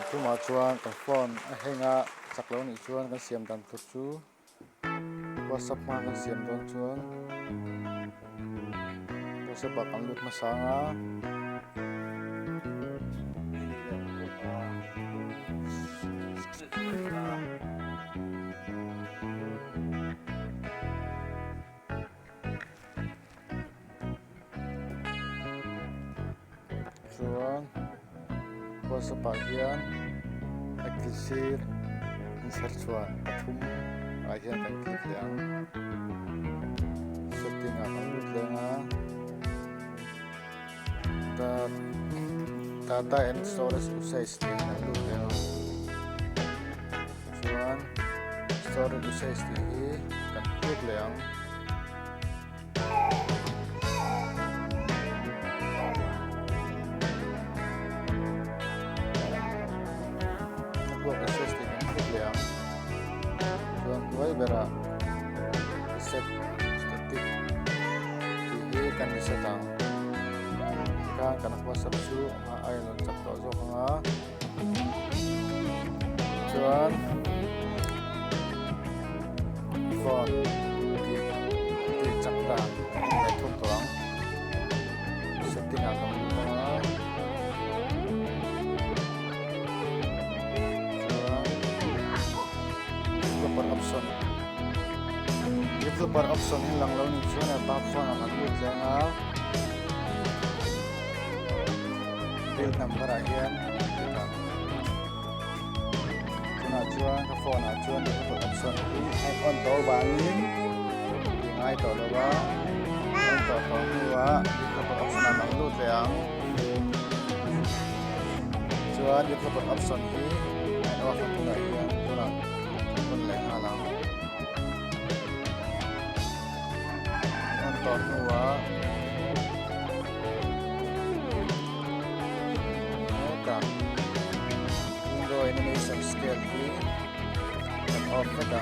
Tumah chuan kan phone a hang a chak lo nih chuan kan siam dan tur chu whatsapp hma kan siam dawn chuan whatsapp ah kan lut hmasa ang a. Chuan whatsapp ah hian a kil sir inchher chhuan pathum ah hian kan click leh ang setting ah kan lut leh ang a data and storage usage tih hi kan lut leh ang chuan storage usage tih hi kan click leh ang. Network access tih kan click leh ang chuan hnuai berah reset static tih hi kan reset ang tikhan kan whatsapp chu a hma aiin a rawn chak tawh zawk ang a chuan phone tih tih chak dan kan inleh thung tawh ang setting ah kan lut ang a chuan developer option developer option hi lang lo ni chuan above phone ah kan lut leh ang a. Build number ah hian click ang tunah chuan ka phone ah chuan developer option hi a on tawh avangin tih ngai tawh lo a on tawh tawh hnuah developer option ah lang lut leh ang chuan developer option hi a in off a tunah hian tunah kan on leh nghal ang on tawh hnuah. Hetah window animation scale hi kan off vek a.